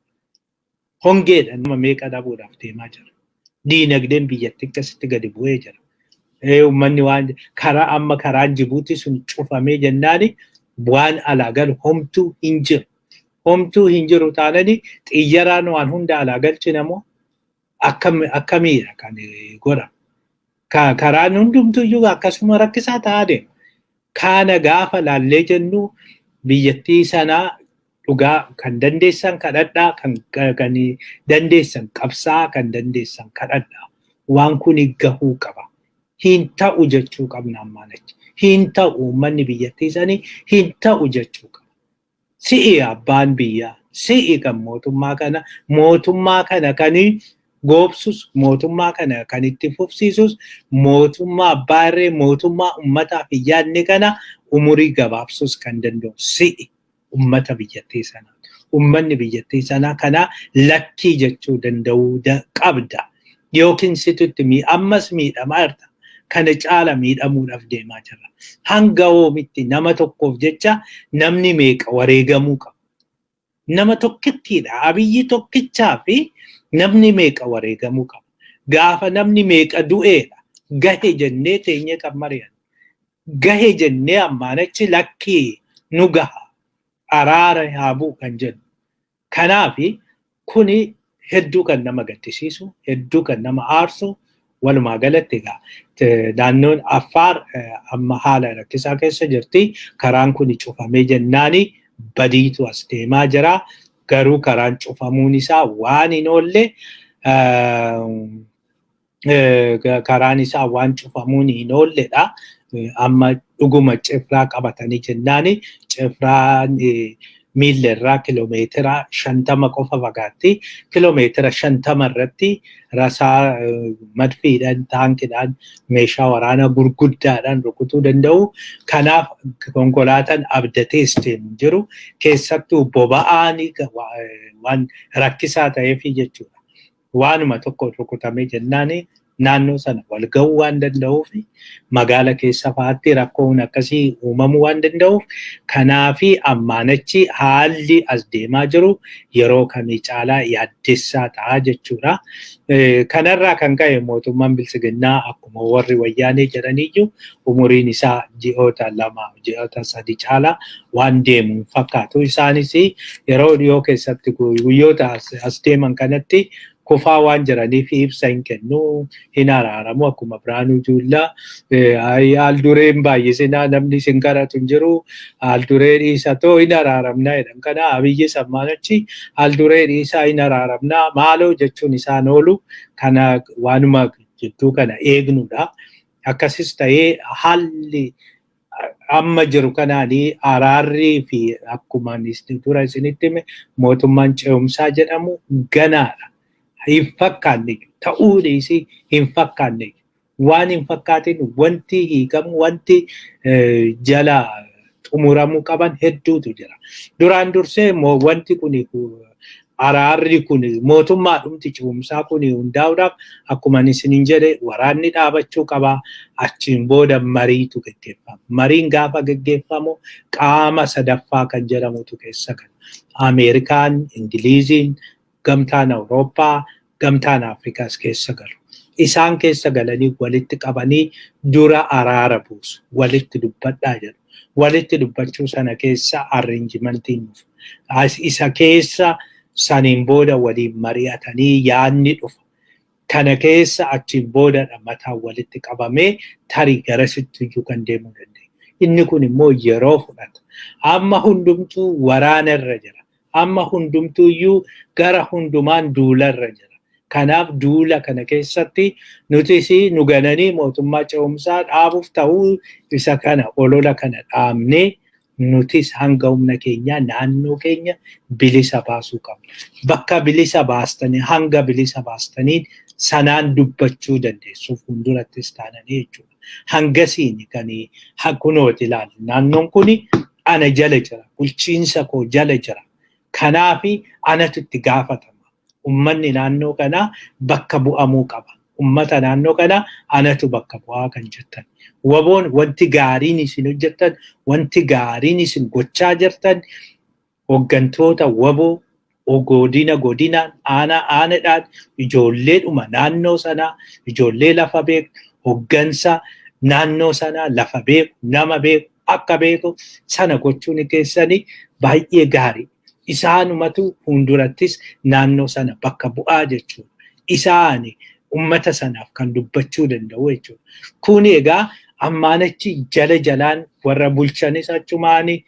Hongeedhaan nama meeqa dhabuudhaaf deemaa jira. Diinagdeen biyyattii akkasitti gadi bu'ee jira. Uummanni waan karaa amma karaan Jibuutii sun cufamee jennaani waan alaa galu homtuu hin jiru. Homtuu hin jiru taanani xiyyaraan waan hunda alaa galchinamoo akkamiidha kan godhamu? Karaan hundumtuyyuu akkasuma rakkisaa ta'aa deema. Kana gaafa laallee jennu biyyattii sanaa dhugaa kan dandeessan kadhadhaa, kan dandeessan qabsaa, kan dandeessan kadhadhaa. Waan kun gahuu qaba. Hin ta'u jechuu qabna ammaan achi. Hin ta'u uummanni biyyattii sanii hin ta'u jechuu qaba. Si'i abbaan biyyaa, si'i kan mootummaa kana kan goobsus, mootummaa kana kan itti fufsiisus, mootummaa abbaa irree, mootummaa uummataaf hin yaadne kana umurii gabaabsus kan danda'u si'i uummata biyyattii sanaa. Uummanni biyyattii sanaa kana lakkii jechuu danda'uu qabda. Yookiin situtti ammas miidhamaa jirta. Kana caala miidhamuudhaaf deemaa jirra. Hanga oomitti nama tokkoof jecha namni meeqa wareegamuu qaba? Nama tokkittiidha. Abiyyi tokkichaa fi namni meeqa wareegamuu qaba? Gaafa namni meeqa du'eedha. Gahe jennee teenyee kan mari'annu. Gahe jennee ammaan achi lakkii nu gaha. Araara haa bu'u kan jennu. Kanaafi kuni hedduu kan nama gaddisiisu, hedduu kan nama aarsu, walumaa galatti egaa naannoon Affaar amma haala rakkisaa keessa jirti. Karaan kun cufamee jennaani badiitu as deemaa jira. Garuu karaan cufamuun isaa waan hin oolle, karaan isaa waan cufamuun hin oolledha. Amma dhuguma cifraa qabatanii jennaani cifraan miilla irraa kiiloomeetira 50 qofa fagaatti. Kiiloomeetira 50 irratti rasaa madfiidhaan, taankiidhaan, meeshaa waraanaa gurguddaadhaan rukutuu danda'u. Kanaaf konkolaataan abdatees deemu jiru. Keessattuu boba'aan waan rakkisaa ta'eef jechuudha. Waanuma tokko rukutamee jennaani naannoo sana wal ga'uu waan danda'uuf, magaala keessa fa'aatti rakkoon akkasii uumamuu waan danda'uuf, kanaafi ammaan achi haalli as deemaa jiru yeroo kamii caalaa yaaddessaa ta'a jechuudha. Kanarraa kan ka'e mootummaan bilisiginnaa akkuma warri wayyaanee jedhaniyyuu umuriin isaa ji'oota 2 ji'oota 3 caalaa waan deemu fakkaatu. Isaanis yeroo dhiyoo keessatti guyyoota as deeman kanatti kufaa waan jiraniif ibsa hin kennu, hin araaramu. Akkuma Biraanuu Juullaa haal dureen baay'isinaa namni isin kadhatu hin jiru, haal duree dhiisatoo hin araaramnaa jedhan. Kana Abiyyi sammaan achi haal duree dhiisaa hin araaramnaa maaloo jechuun isaan oolu. Kana waanuma jidduu kana eegnudha. Akkasis ta'ee haalli amma jiru kanaanii araarrii fi akkuma dura isinitti hime mootummaan ce'umsaa jedhamu ganaadha. Hin fakkaanne ta'uu dhiisii hin fakkaanne, waan hin fakkaatin wanti hiikamu, wanti jala xumuramuu qaban hedduutu jira. Duraan dursee wanti kun araarri kun mootummaa dhumti ce'umsaa kun hundaa'uudhaaf akkuma isiniin jedhe waraanni dhaabachuu qaba. Achiin booda mariitu gaggeeffama. Mariin gaafa gaggeeffamu qaama sadaffaa kan jedhamutu keessa gala. Ameerikaan, Ingiliiziin, gamtaan Awurooppaa, gamtaan Afrikaas keessa galu. Isaan keessa galanii walitti qabanii dura araara buusu. Walitti dubbadhaa jedhu. Walitti dubbachuu sana keessa arrangementiin dhufa. Isa keessa saniin booda waliin mari'atanii yaadni dhufa. Kana keessa achiin boodadha mataan walitti qabamee tarii garasitti iyyuu kan deemuu dandeenya. Inni kun immoo yeroo fudhata. Amma hundumtuu waraana irra jira. Amma hundumtuu iyyuu gara hundumaan duularra jira. Kanaaf duula kana keessatti nutis nu gananii mootummaa ce'umsaa dhaabuuf ta'uu isa kana olola kana dhaabnee nutis hanga humna keenyaa naannoo keenya bilisa baasuu qabna. Bakka bilisa baastanii hanga bilisa baastanii sanaan dubbachuu dandeessu fuuldurattis taananii jechuudha. Hangasiin kan kunooti ilaalu. Naannoon kun ana jala jira. Bulchiinsa koo jala jira. Kanaafi anatu itti gaafatama. Uummanni naannoo kanaa bakka bu'amuu qaba. Uummata naannoo kanaa anatu bakka bu'aa kan jettan. Waboon wanti gaariin isin hojjettan, wanti gaariin isin gochaa jirtan, hooggantoota waboo godina godinaan, aanaa aanaadhaan, ijoolleedhuma naannoo sanaa, ijoollee lafa beektu, Hoggansa naannoo sanaa lafa beeku, nama beeku, akka beeku sana gochuun keessanii baay'ee gaarii. Isaanumatu fuuldurattis naannoo sana bakka bu'aa jechuudha. Isaani ummata sanaaf kan dubbachuu danda'u jechuudha. Kun egaa ammaan achi jala jalaan warra bulchanis achumaani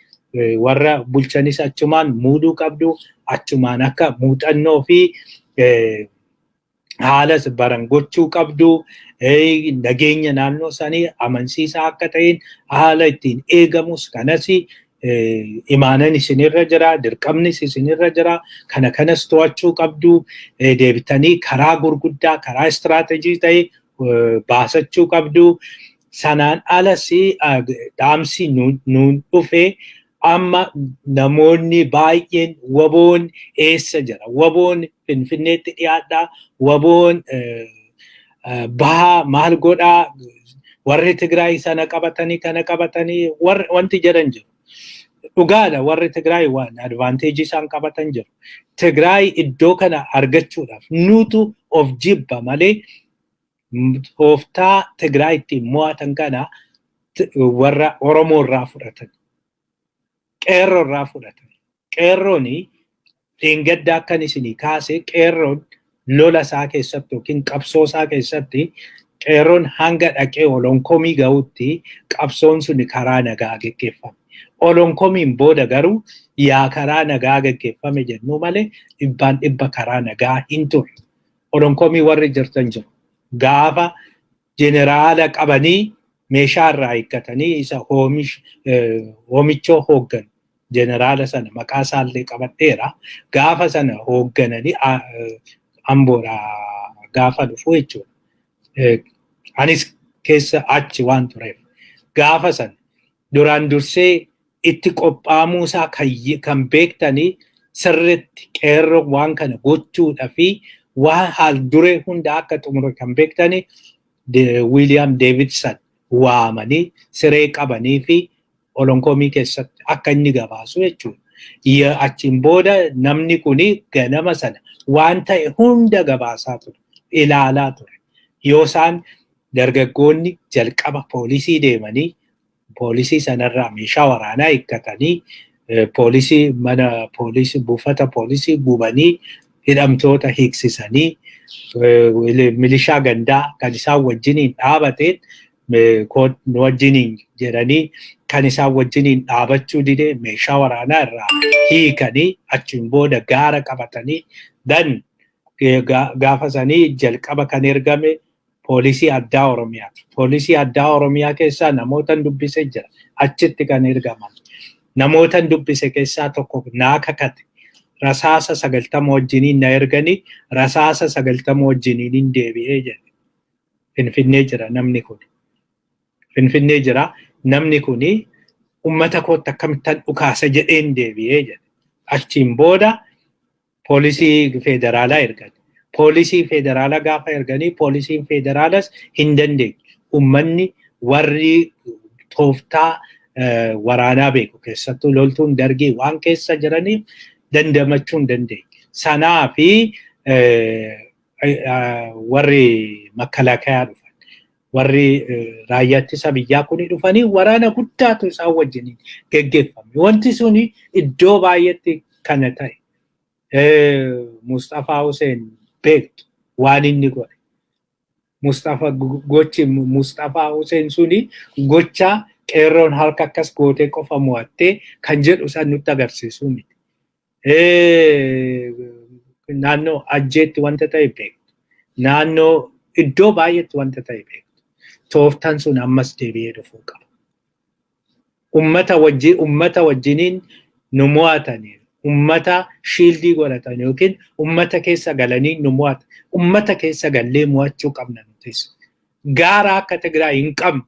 warra bulchanis achumaan muuduu qabdu, achumaan akka muuxannoo fi haala baran gochuu qabdu, nageenya naannoo sanii amansiisaa akka ta'een haala ittiin eegamus kanas imaanan isinirra jira, dirqamnis isinirra jira, kana kanas to'achuu qabdu, deebitanii karaa gurguddaa, karaa istiraatejii ta'e baasachuu qabdu. Sanaan alas dhaamsi nuun dhufe amma namoonni baay'een WBOn eessa jira? WBOn Finfinneetti dhiyaadhaa, WBOn bahaa maal godhaa, warri Tigraay sana qabatanii kana qabatanii wanti jedhan jiru. Dhugaadha, warri Tigraay waan advantage isaan qabatan jiru. Tigraay iddoo kana argachuudhaaf nutu of jibba malee tooftaa Tigraay ittiin mo'atan kana warra Oromoo irraa fudhatan. Qeerroo irraa fudhatan. Qeerroon dheengadda akkan isinii kaase, qeerroon lola isaa keessatti yookiin qabsoo isaa keessatti qeerroon hanga dhaqee olonkomii gahutti qabsoon sun karaa nagaa geggeeffame. Olonkomiin booda garuu yaa karaa nagaa geggeeffame jennu malee dhibbaan dhibba karaa nagaa hin turre. Olonkomii warri jirtan jiru. Gaafa jeneraala qabanii meeshaa irraa hiikkatanii isa oomichoo hoogganu jeneraala sana maqaa isaallee qabadheera. Gaafa sana hooggananii Amboodhaa gaafa dhufu jechuudha. Anis keessa achi waan tureef gaafa sana duraan dursee itti qophaa'amuu isaa kan beektanii sirriitti qeerroo waan kana gochuudhaa fi waan haal duree hunda akka xumure kan beektanii Wiiliyaam Deevidson waamanii siree qabanii fi olonkomii keessatti akka inni gabaasu jechuudha. Achiin booda namni kuni ganama sana waan ta'e hunda gabaasaa ture, ilaalaa ture. Yoo isaan dargaggoonni jalqaba poolisii deemanii poolisii sanarraa meeshaa waraanaa hiikkatanii poolisii mana poolisii buufata poolisii gubanii hidhamtoota hiiksisanii milishaa gandaa kan isaan wajjiniin dhaabateen nu wajjiniin jedhanii kan isaan wajjiniin dhaabachuu didee meeshaa waraanaa irraa hiikanii achiin booda gaara qabatanii dan gaafa sanii jalqaba kan ergame poolisii addaa Oromiyaati. Poolisii addaa Oromiyaa keessaa namoota dubbise jira. Achitti kan ergaman. Namoota dubbise keessaa tokko naa kakate. Rasaasa 90 wajjiniin na erganii rasaasa 90 wajjiniin hin deebi'ee jedhe. Finfinnee jira namni kun. Finfinnee jira namni kuni uummata kootti akkamittan dhukaasa jedheen deebi'ee jedhe. Achiin booda poolisii federaalaa ergan. Poolisii federaalaa gaafa erganii poolisiin federaalas hin dandeenye. Uummanni warri tooftaa waraanaa beeku keessattuu loltuun dargii waan keessa jiraniif dandamachuu hin dandeenye. Sanaa fi warri makalakayaa dhufan. Warri raayyaa ittisa biyyaa kuni dhufanii waraana guddaatu isaan wajjiniin geggeeffame. Wanti suni iddoo baay'eetti kana ta'e. Mustafaa Hussein beektu waan inni godhe. Mustafa gochi Mustafaa Hussein suni gocha qeerroon harka akkas gootee qofa mo'attee kan jedhu san nutti agarsiisuu miti. Naannoo Ajjeetti wanta ta'e beektu. Naannoo iddoo baay'eetti wanta ta'e beektu. Tooftaan sun ammas deebi'ee dhufuu qaba. Ummata wajjiniin nu mo'atanii ummata shiildii godhatan yookiin ummata keessa galanii nu mo'atan. Ummata keessa gallee mo'achuu qabna nutis. Gaara akka Tigraay hin qabnu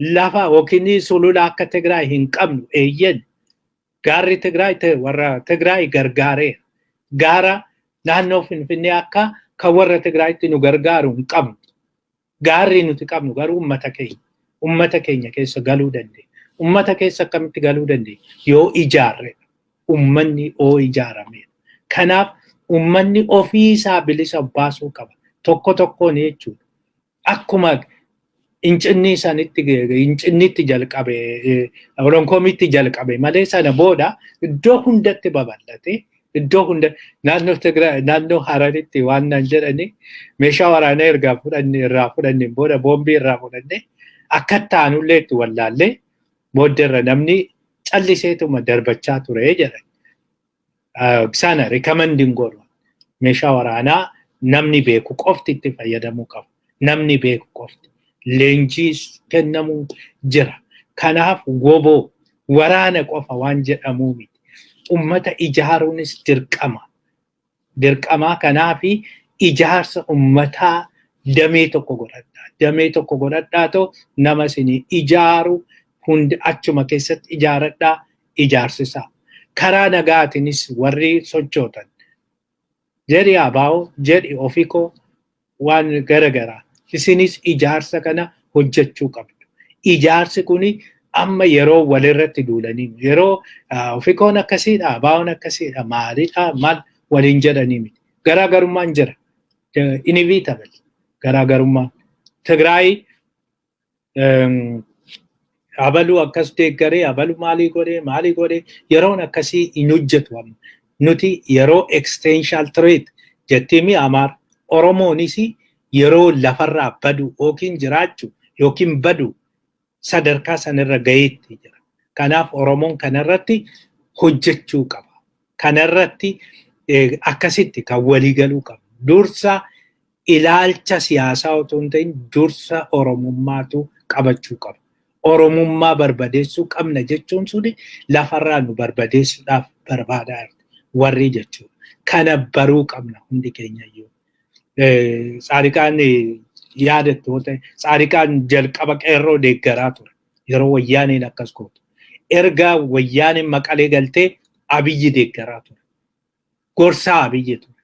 lafa yookiin sulula akka Tigraay hin qabnu eeyyen. Gaarri Tigraay warra Tigraay gargaareera. Gaara naannoo Finfinnee akka kan warra Tigraayitti nu gargaaru hin qabnu. Gaarri nuti qabnu garuu ummata keenya. Ummata keenya keessa galuu dandeenya. Ummata keessa akkamitti galuu dandeenya? Yoo ijaarre. Ummanni oo ijaarameera. Kanaaf ummanni ofii isaa bilisa baasuu qaba. Tokko tokkoon jechuudha. Akkuma Incinni sanitti, Incinnitti jalqabe, Oronkoomitti jalqabe malee, sana booda iddoo hundatti babal'ate. Iddoo hunda, naannoo Tigraay, naannoo Hararitti waan naan jedhani, meeshaa waraanaa ergaa fudhanne, irraa fudhanne booda, boombii irraa fudhanne, akka taanullee itti wallaallee, booddeerra namni calliseetuma darbachaa ture jedhan. Sana recommend hin godhu. Meeshaa waraanaa namni beeku qofti itti fayyadamuu qabu. Namni beeku qofti. Leenjii kennamuu jira. Kanaaf WBO waraana qofa waan jedhamuu miti. Ummata ijaaruunis dirqama. Dirqamaa kanaafi ijaarsa ummataa damee tokko godhadhaa. Damee tokko godhadhaa ta'u, nama isinii ijaaru hundi achuma keessatti ijaaradhaa, ijaarsisaa. Karaa nagaatiinis warri sochootan, jedhi ABO, jedhi ofikoo, waan garagaraa. Isinis ijaarsa kana hojjechuu qabdu. Ijaarsi kuni amma yeroo walirratti duulanii, yeroo ofikoon akkasiidha, ABOn akkasiidha, maalidha, maal waliin jedhanii miti. Garaagarummaan jira. Inevitable garaagarummaan. Tigraay abaluu akkas deeggaree, abalu maalii godhee, maalii godhee, yeroon akkasii hin hojjetu amma. Nuti yeroo existential threat jettiimi Amaara. Oromoonis yeroo lafarraa badu yookiin jiraachuu yookiin badu sadarkaa sanarra gaheetti jira. Kanaaf Oromoon kanarratti hojjechuu qaba. Kanarratti akkasitti kan waliigaluu qaba. Dursa ilaalcha siyaasaa otoo hin ta'in, dursa Oromummaatu qabachuu qaba. Oromummaa barbadeessuu qabna jechuun suni lafarraa nu barbadeessuudhaaf barbaadaa warri jechuudha. Kana baruu qabna hundi keenya iyyuu. Tsaadiqaan yaadattu yoo ta'e, Tsaadiqaan jalqaba qeerroo deeggaraa ture. Yeroo Wayyaaneen akkas gootu. Erga Wayyaaneen Maqalee galtee Abiyyi deeggaraa ture. Gorsaa Abiyyi ture.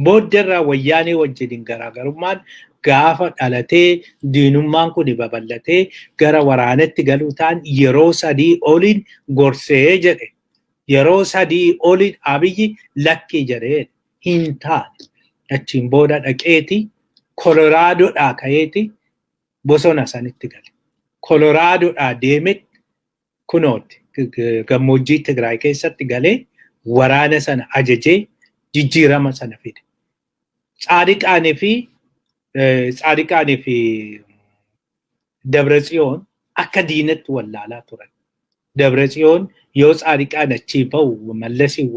Booddeerraa Wayyaanee wajjiniin garaagarummaan gaafa dhalatee, diinummaan kun babal'atee gara waraanatti galuu ta'an, yeroo 3 oliin gorsee jedhe. Yeroo 3 oliin Abiyyi lakkii jedhee hin taane. Achiin booda dhaqeeti Koloraadoodhaa ka'eeti bosona sanitti gale. Koloraadoodhaa deemee kunooti gammoojjii Tigraay keessatti galee waraana sana ajajee jijjiirama sana fide. Tsaadiqaanii fi Dabratsiyoon akka diinatti wallaalaa turan. Dabratsiyoon yoo Tsaadiqaan achii bahu, Mallasiin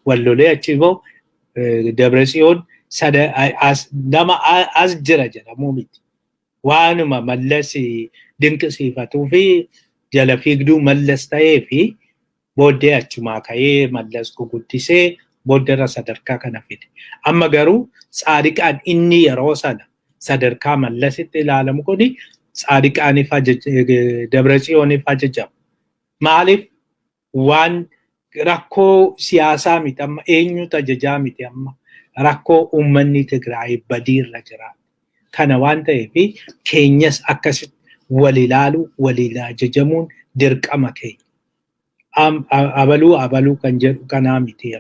wal lolee achii bahu, Dabratsiyoon nama as jira jedhamuu miti. Waanuma Mallas dinqisiifatuu fi jala fiigduu Mallas ta'ee fi booddee achumaa ka'ee Mallas guguddisee booddeerra sadarkaa kana fide. Amma garuu Tsaadiqaan inni yeroo sana sadarkaa Mallasitti ilaalamu kuni Tsaadiqaaniif, Dabratsiyooniif ajajama. Maaliif? Waan rakkoo siyaasaa miti amma, eenyutu ajajaa miti, amma rakkoo uummanni Tigraay badiirra jira. Kana waan ta'eef keenyas akkasitti wal ilaaluu, waliin ajajamuun dirqama keenya. Abaluu abaluu kan jedhu kanaa miti.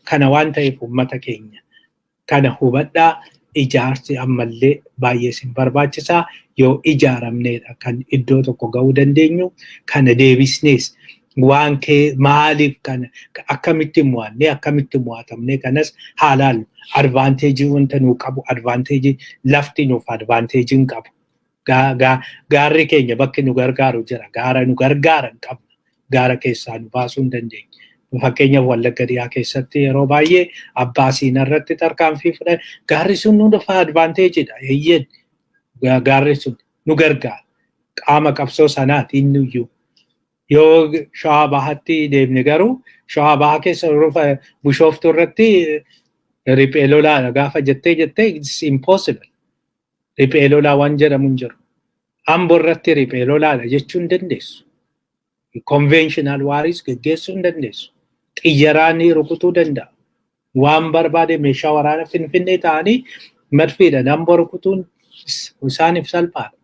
Kana waan ta'eef uummata keenya kana hubadhaa. Ijaarsi ammallee baay'ee isin barbaachisaa. Yoo ijaaramneedha kan iddoo tokko ga'uu dandeenyu. Kana deebisnees waan kee maaliif kana akkamitti mo'annee, akkamitti mo'atamnee, kanas haalaallu. Advantage wanta nuu qabu, advantage lafti nuuf advantage hin qabu. Gaarri keenya bakki nu gargaaru jira. Gaara nu gargaaran qabna. Gaara keessaa nu baasuu hin dandeenye. Fakkeenyaaf, Wallagga Dhiyaa keessatti yeroo baay'ee Abbaa Siinaa irratti tarkaanfii fudhan. Gaarri sun nu dhufa advantagedha. Eeyyeen, gaarri sun nu gargaara. Qaama qabsoo sanaati inni iyyuu. Yoo Shawaa Bahaatti deemne garuu, Shawaa Bahaa keessa rufa Bishooftuu irratti riphee lolaadha gaafa jettee jettee, it's impossible. Riphee lolaa waan jedhamu hin jiru. Ambo irratti riphee lolaadha jechuu hin dandeessu. Conventional waris geggeessuu hin dandeessu. Xiyyaraan rukutuu danda'a. Waan barbaade meeshaa waraana Finfinnee ta'anii madfiidhaan Amboo rukutuun isaaniif salphaadha.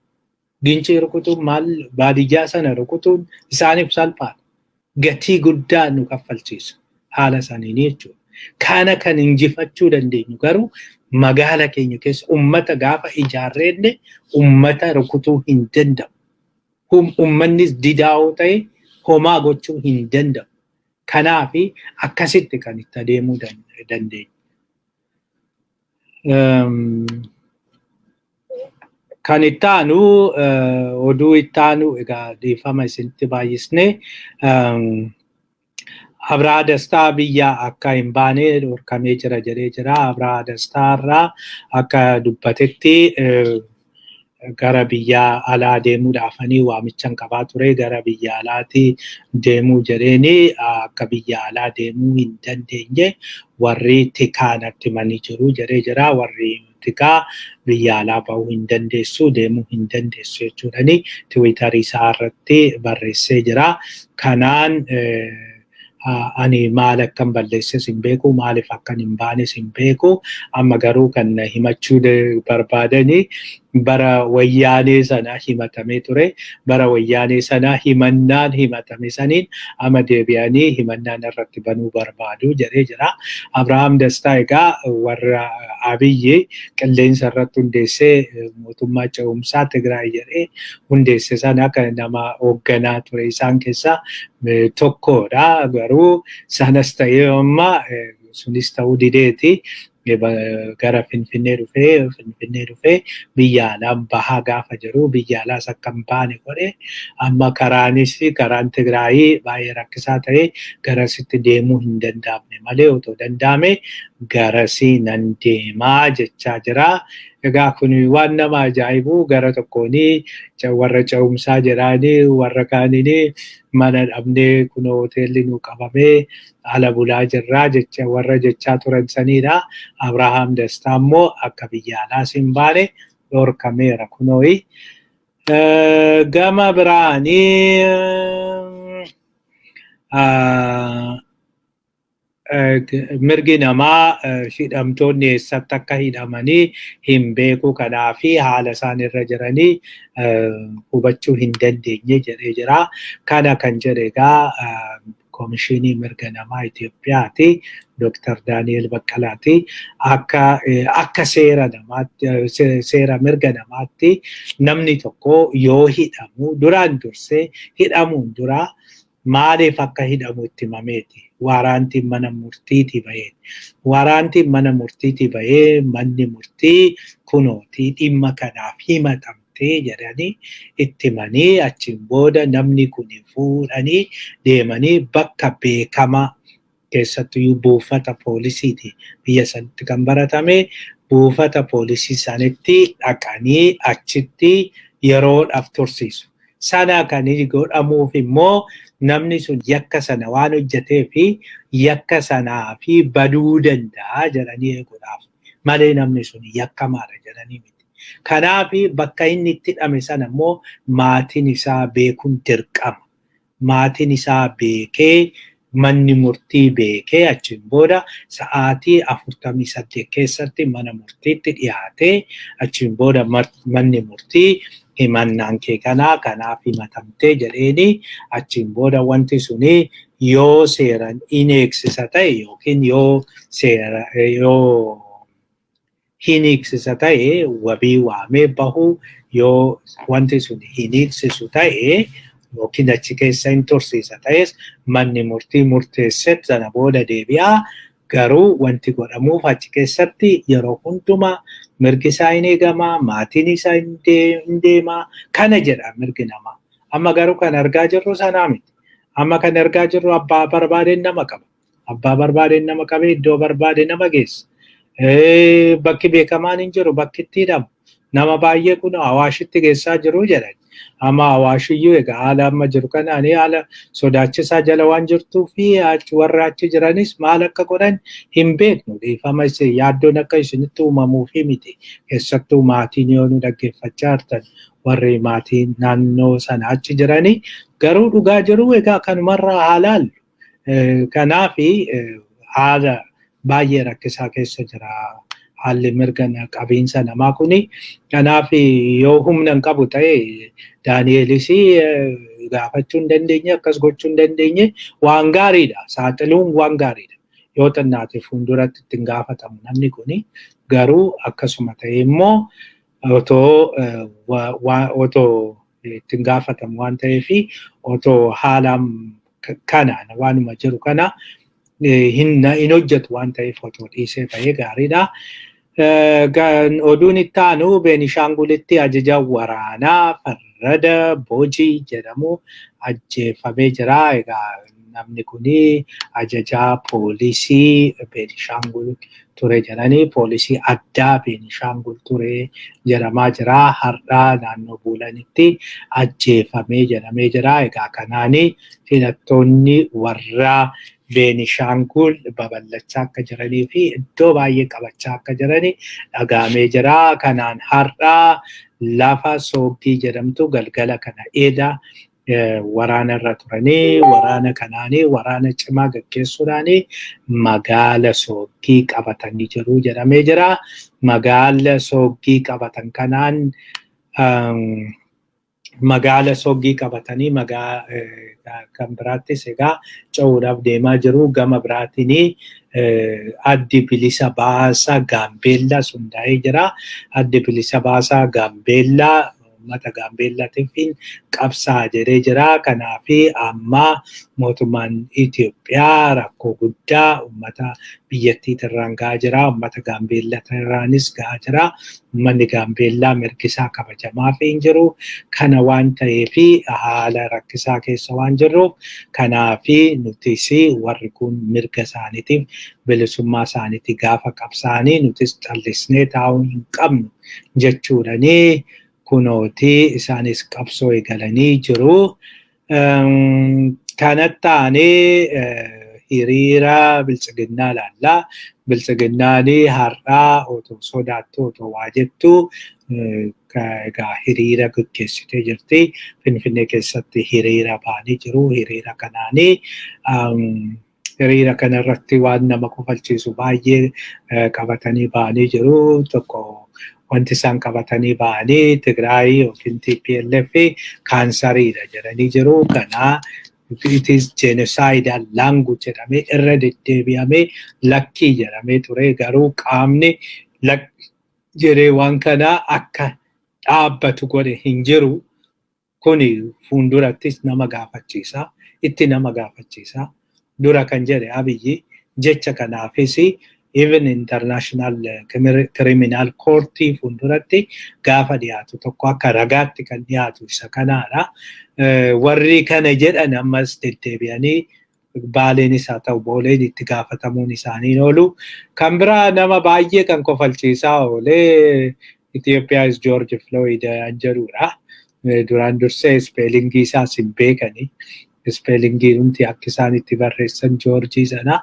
Gincii rukutuun, maal, baadiyyaa sana rukutuun isaaniif salphaadha. Gatii guddaa nu kaffalchiisa haala saniin jechuudha. Kana kan injifachuu dandeenyu garuu Magaala keenya keessa ummata gaafa ijaarreenne ummata rukutuu hin danda'u. Ummannis didaa'oo ta'e homaa gochuu hin danda'u. Kanaaf akkasitti kan itti adeemuu dandeenya. Kan itti aanu, oduu itti aanu egaa, dhiifama isinitti baay'isne, Abrahaa Dastaa biyya akka hin baane dhorkamee jira jedhee jira. Abrahaa Dastaa irraa akka dubbatetti, gara biyya alaa deemuudhaafanii waamicha hin qabaa ture. Gara biyya alaatti deemuu jedheeni akka biyya alaa deemuu hin dandeenye warri tikaa natti himanii jiru jedhee jira. Warri tikaa biyya alaa bahuu hin dandeessu, deemuu hin dandeessu jechuudhani Tiwiitarii isaa irratti barreessee jira. Kanaan ani maal akkan balleesses hin beeku, maaliif akkan hin baanes hin beeku. Amma garuu kan himachuu barbaadanii bara Wayyaanee sana himatamee ture. Bara Wayyaanee sana himannaan himatame saniin amma deebi'anii himannaan irratti banuu barbaadu jedhee jira. Abrahaam Dastaa egaa warra Abiyyi qilleensa irratti hundeessee mootummaa ce'umsaa Tigraay jedhee hundeesse sana kan nama hoogganaa ture isaan keessaa tokkodha. Garuu sanas ta'ee amma sunis ta'uu dideeti. Gara Finfinnee dhufee biyya alaa bahaa gaafa jiru biyya alaas akka hin baane godhe. Amma karaanis karaan Tigraayii baay'ee rakkisaa ta'e, garasitti deemuu hin danda'amne malee otoo danda'ame garasii nan deemaa jechaa jira. Egaa kun waan nama ajaa'ibu, gara tokkoon warra ce'umsaa jedhaanii, warra kaaniin mana dhabnee kun hoteelli nu qabamee ala bulaa jirraa jecha warra jechaa turan sanidha. Abrahaam Dastaa immoo akka biyya alaas hin baane dhorkameera kunooyi. Gama biraanii mirgi namaa, hidhamtoonni eessatti akka hidhamanii hin beeku, kanaafi haala isaan irra jiranii hubachuu hin dandeenye jedhee jira. Kana kan jedhe egaa Koomishinii Mirga Namaa Itoophiyaati. Dr. Daani'el Baqqalaati. Akka seera namaatti, seera mirga namaatti, namni tokko yoo hidhamu duraan dursee hidhamuun dura maaliif akka hidhamu itti himameeti. Waaraantiin mana murtiitii bahee. Waaraantiin mana murtiitii bahee, manni murtii kunootii dhimma kanaaf himatamtee jedhanii itti himanii, achiin booda namni kun fuudhanii deemanii bakka beekamaa, keessattuyyuu buufata poolisiiti biyya sanitti kan baratame, buufata poolisii sanitti dhaqanii achitti yeroodhaaf tursiisu. Sana kan godhamuuf immoo namni sun yakka sana waan hojjetee fi yakka sanaa fi baduu danda'a jedhanii eeguudhaaf malee namni sun yakkamaadha jedhanii miti. Kanaaf bakka inni itti hidhame sana immoo maatiin isaa beekuun dirqama. Maatiin isaa beekee, manni murtii beekee, achiin booda sa'aatii 48 keessatti mana murtiitti dhiyaatee, achiin booda manni murtii himannaan kee kanaa kanaaf himatamtee jedheeni, achiin booda wanti suni yoo seeran in eegsisa ta'e yookiin yoo seera yoo hin hiiksisa ta'e wabii waamee bahu, yoo wanti sun hin hiiksisu ta'e yookiin achi keessa hin tursiisa ta'es manni murtii murteesset sana booda deebi'aa. Garuu wanti godhamuuf achi keessatti yeroo hundumaa mirgi isaa hin eegamaa, maatiin isaa hin deemaa, kana jedha mirgi namaa. Amma garuu kan argaa jirru sanaa miti. Amma kan argaa jirru abbaa barbaadeen nama qaba. Abbaa barbaadeen nama qabee iddoo barbaade nama geessa. Bakki beekamaan hin jiru bakki itti hidhamu. Nama baay'ee kun Awaashitti geessaa jiru jedhan. Amma Awaashiyyuu egaa haala amma jiru kanaan haala sodaachisaa jala waan jirtuu fi warra achi jiranis maal akka godhan hin beeknu. Dhiifama, yaaddoon akka isinitti uumamuufi miti. Keessattuu maatiin yoo nu dhaggeeffachaa jirtan, warri maatiin naannoo sana achi jiranii, garuu dhugaa jiru egaa kanumarraa haa laallu. Kanaafi haala baay'ee rakkisaa keessa jira haalli mirga qabiinsa namaa kuni. Kanaaf yoo humna hin qabu ta'e Daani'eelis gaafachuu hin dandeenye, akkas gochuu hin dandeenye, waan gaariidha. Saaxiluun waan gaariidha. Yoo xinnaate fuulduratti ittiin gaafatamu namni kuni garuu akkasuma ta'e immoo otoo ittiin gaafatamu waan ta'eef otoo haala kanaan waanuma jiru kana hin hojjetu waan ta'eef otoo dhiisee ta'ee gaariidha. Oduun itti aanu Beenishaangulitti ajaja waraanaa Farrada Boojii jedhamu ajjeefamee jira. Egaa namni kuni ajajaa poolisii Beenishaangul ture jedhanii poolisii addaa Beenishaangul ture jedhamaa jira. Har'a naannoo Buulanitti ajjeefamee jedhamee jira. Egaa kanaani hidhattoonni warra Beenishaangul babal'achaa akka jiranii fi iddoo baay'ee qabachaa akka jiranii dhagahamee jira. Kanaan har'a lafa Sooggii jedhamtu galgala kana eeda waraana irra turanii waraana kanaanii waraana cimaa gaggeessuudhaanii magaala Sooggii qabatanii jiru jedhamee jira. Magaala Sooggii qabatan kanaan magaala Sooggii qabatanii kan biraattis egaa ce'uudhaaf deemaa jiru. Gama biraatiin Addi Bilisa Baasaa Gaambeellaa hundaa'ee jira. Addi Bilisa Baasaa Gaambeellaa uummata Gaambeellaatiif qabsaa jedhee jira. Kanaaf amma mootummaan Itoophiyaa rakkoo guddaa uummata biyyattiitirraan gahaa jira. Uummata Gaambeellaatirraanis gahaa jira. Uummanni Gaambeellaa mirgi isaa kabajamaaf hin jiru. Kana waan ta'eef haala rakkisaa keessa waan jirruuf kanaaf nutis warri kun mirga isaaniitiif bilisummaa isaaniitii gaafa qabsaa'anii nutis callisnee taa'uu hin qabnu jechuudhanii kunooti isaanis qabsoo eegalanii jiru. Kanatti aanee hiriira Biltsiginnaa ilaalla. Biltsiginnaan har'aa otoo sodaattu otoo waa jettu egaa hiriira gaggeessitee jirti. Finfinnee keessatti hiriira ba'anii jiru. Hiriira kanaanii hiriira kanarratti waan nama kofalchiisu baay'ee qabatanii ba'anii jiru. Tokko wanti isaan qabatanii ba'anii Tigraay yookiin TPLF kaansariidha jedhanii jiru. Kana it is genocidal language jedhamee irra deddeebi'amee lakkii jedhamee ture. Garuu qaamni jedhee waan kana akka dhaabbatu godhe hin jiru. Kuni fuuldurattis nama gaafachiisa. Itti nama gaafachiisa. Dura kan jedhe Abiyyi jecha kanaafis even International Criminal Court fuulduratti gaafa dhiyaatu tokko akka ragaatti kan dhiyaatu isa kanaadha. Warri kana jedhan ammas deddeebi'anii Baaleenis haa ta'u Booleen itti gaafatamuun isaanii oolu. Kan biraa nama baay'ee kan kofalchiisaa oolee "Itoophiyaa is George Floyd" an jedhudha. Duraan dursee spellingii isaas hin beekani. Spellingii nuti akka isaan itti barreessan Joorjii sana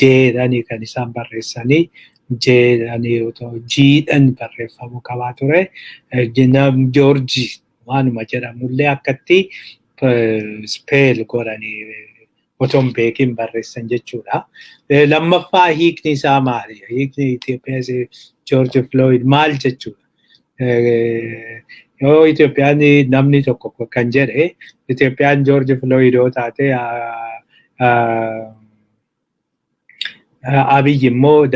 jeedhanii kan isaan barreessanii jeedhanii otoo jiidhan barreeffamuu qabaa ture. Joorjii waanuma jedhamullee akkatti spell godhanii otoo hin beekin barreessan jechuudha. Lammaffaa hiikni isaa maali? Hiikni Itoophiyaa George Floyd maal jechuudha? Yoo Itoophiyaan namni tokko kan jedhe Itoophiyaan George Floyd yoo taate, Abiy immoo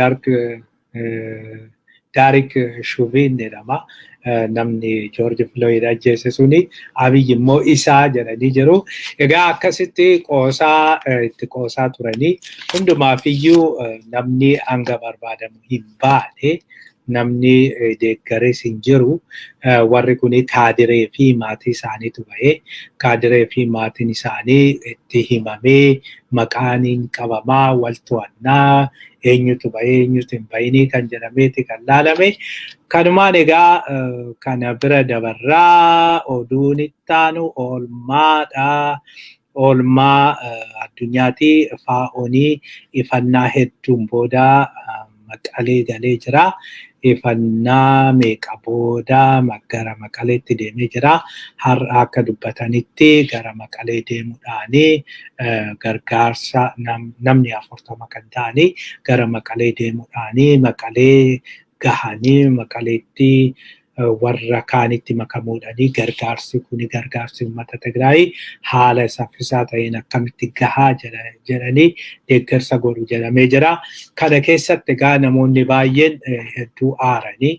Derek Chauvin jedhama. Namni George Floyd ajjeese suni Abiy immoo isaa jedhanii jiru. Egaa akkasitti qoosaa itti qoosaa turanii hundumaafiyyuu namni hanga barbaadamu hin baane, namni deeggares hin jiru. Warri kun kaadiree fi maatii isaaniitu bahee kaadiree fi maatiin isaanii itti himamee maqaan qabamaa wal to'annaa eenyutu bahee eenyutu hin bahinii kan jedhameeti kan laalame. Kanumaan egaa kana bira dabarraa oduun ittaanu oolmaadha. Oolmaa addunyaati. FAOnii ifannaa hedduun booda Maqalee galee jira. Ifannaa meeqa booda gara Maqaleetti deemee jira. Har'a akka dubbatanitti gara Maqalee deemuudhaani gargaarsa namni 40 kan ta'anii gara Maqalee deemuudhaani Maqalee gahanii Maqaleetti Warra kaanitti makamuudhaanii gargaarsi kuni, gargaarsi uummata Tigraay haala saffisaa ta'een akkamitti gahaa jedhanii deeggarsa godhu jedhamee jira. Kana keessatti egaa namoonni baay'een hedduu aaranii,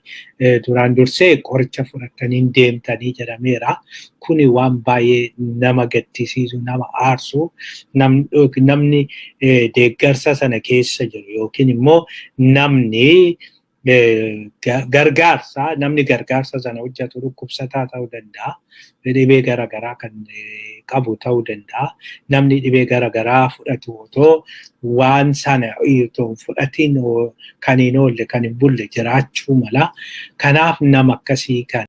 duraan dursee qoricha fudhatanii deemtanii jedhameera. Kuni waan baay'ee nama gaddisiisu, nama aarsu, namni deeggarsa sana keessa jiru yookiin immoo namni gargaarsa, namni gargaarsa sana hojjetu dhukkubsataa ta'uu danda'a. Dhibee garaagaraa kan qabu ta'uu danda'a. Namni dhibee garaagaraa fudhatu otoo waan sana otoo fudhatiin kan hin oolle, kan hin bulle jiraachuu mala. Kanaaf nama akkasii kan